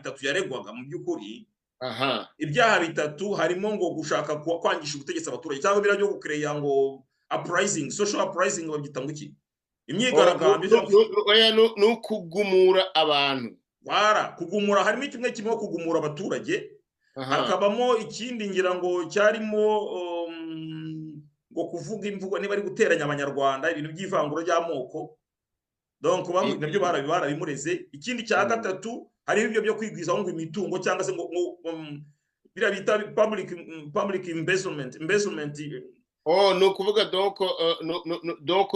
bitatu yaregwaga mu by'ukuri. Ibyaha bitatu harimo ngo gushaka kwangisha ubutegetsi abaturage, cyangwa biriya byo gukereya ngo uprising, social uprising, babyita ngo iki, imyigaragambyo. Oya, ni ukugumura abantu. Wara kugumura, harimo kimwe kimwe kugumura abaturage. Hakabamo ikindi ngira ngo cyarimo ngo kuvuga imvugo, niba ari guteranya Abanyarwanda, ibintu by'ivangura ry'amoko. Donc nabyo barabimureze. Ikindi cya gatatu, hariho ibyo byo kwigwizaho ngo imitungo, cyangwa se ngo biriya bita public embezzlement. Oh, ni ukuvuga donc donc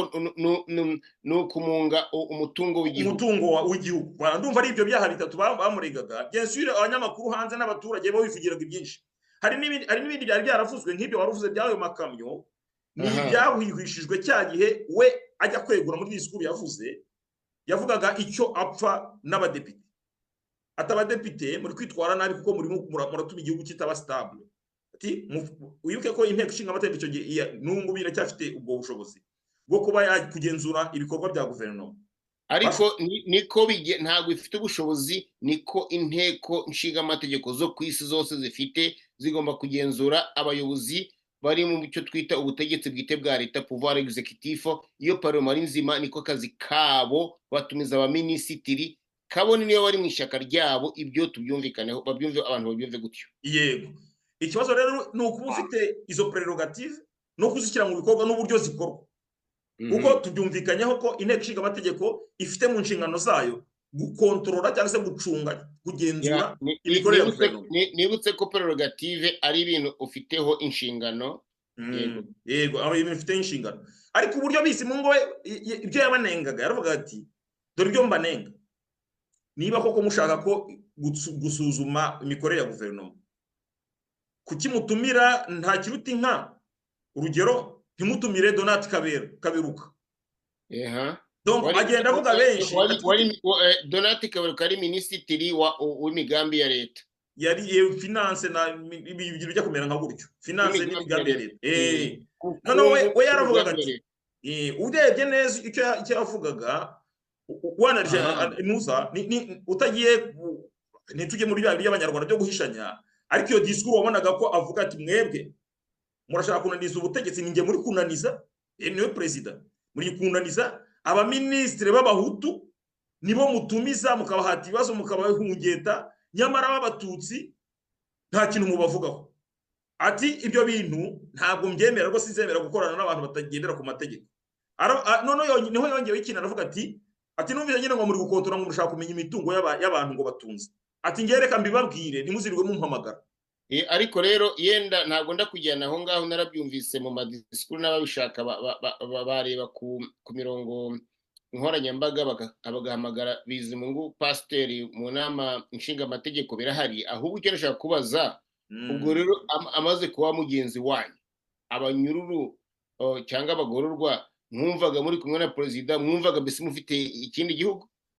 ni ukumunga umutungo w'igihugu. Umutungo w'igihugu. Voilà, ndumva ari ibyo byaha bitatu bamuregaga. Bien sûr, abanyamakuru hanze n'abaturage bo bivugiraga ibyinshi. Hari n'ibindi byari byaravuzwe, nk'ibyo wari uvuze by'ayo makamyo, ni ibyahwihwishijwe cya gihe we ajya kwegura. Muri discours yavuze, yavugaga icyo apfa n'abadepite, ati: "Abadepite muri kwitwara nabi kuko murimo muratuma igihugu kitaba stable." Ati wibuke ko Inteko Ishinga Amategeko icyo gihe n'ubu ngubu iracyafite ubwo bushobozi bwo kuba kugenzura ibikorwa bya guverinoma. Ariko niko ntabwo ifite ubushobozi, niko inteko nshingamategeko zo ku isi zose zifite, zigomba kugenzura abayobozi bari mu cyo twita ubutegetsi bwite bwa leta, pouvoir exécutif. Iyo parlement ari nzima, niko kazi kabo, batumiza abaminisitiri kabone niyo bari mu ishyaka ryabo. Ibyo tubyumvikaneho, babyumve, abantu babyumve gutyo. Yego, ikibazo rero ni ukuba ufite izo prérogative no kuzishyira mu bikorwa n'uburyo zikorwa, kuko tubyumvikanyeho ko Inteko Ishinga Amategeko ifite mu nshingano zayo gukontorora cyangwa se gucunga, kugenzura imikorere ya guverinoma. Nibutse ko prérogative ari ibintu ufiteho inshingano. Yego. Yego, aba ibintu bifite inshingano, ariko uburyo Bizimungu we ibyo yabanengaga, yaravuga ati: "Dore ibyo mbanenga: niba koko mushaka ko gusuzuma imikorere ya guverinoma, kuki mutumira Ntakiruta Inka, urugero, ntimutumire Donat Kabera Kaberuka?" Donc agenda avuga benshi. Donat Kaberuka ari minisitiri w'imigambi ya leta. Yari finance na ibintu bijya kumera nka gutyo, finance n'imigambi ya leta. Noneho we yaravugaga ati, urebye neza icyo yavugaga, wanarije nuza utagiye, ntitujye muri bya by'Abanyarwanda byo guhishanya, ariko iyo discours wabonaga ko avuga ati: "Mwebwe murashaka kunaniza ubutegetsi, ni njye muri kunaniza, niwe perezida muri kunaniza. Abaminisitiri b'Abahutu nibo mutumiza mukabahata ibibazo, mukabahungeta, nyamara b'Abatutsi nta kintu mubavugaho." Ati: "Ibyo bintu ntabwo mbyemera rwose, sinzemera gukorana n'abantu batagendera ku mategeko." Noneho niho yongeyeho ikintu, aravuga ati: "Numvise nyine ngo muri gukontora, ngo mushaka kumenya imitungo y'abantu ngo batunze." Ati: "Ngewe reka mbibabwire, ntimuzirirwe mumpamagara." Ariko rero yenda ntabwo ndakujyana aho ngaho, narabyumvise mu madisikuru, n'ababishaka bareba ku mirongo nkoranyambaga, bagahamagara Bizimungu pasiteri mu Nama Nshingamategeko, birahari. Ahubwo icyo nashaka kubaza, ubwo rero amaze kuba mugenzi wanyu, abanyururu cyangwa abagororwa, mwumvaga muri kumwe na perezida, mwumvaga mbese mufite ikindi gihugu?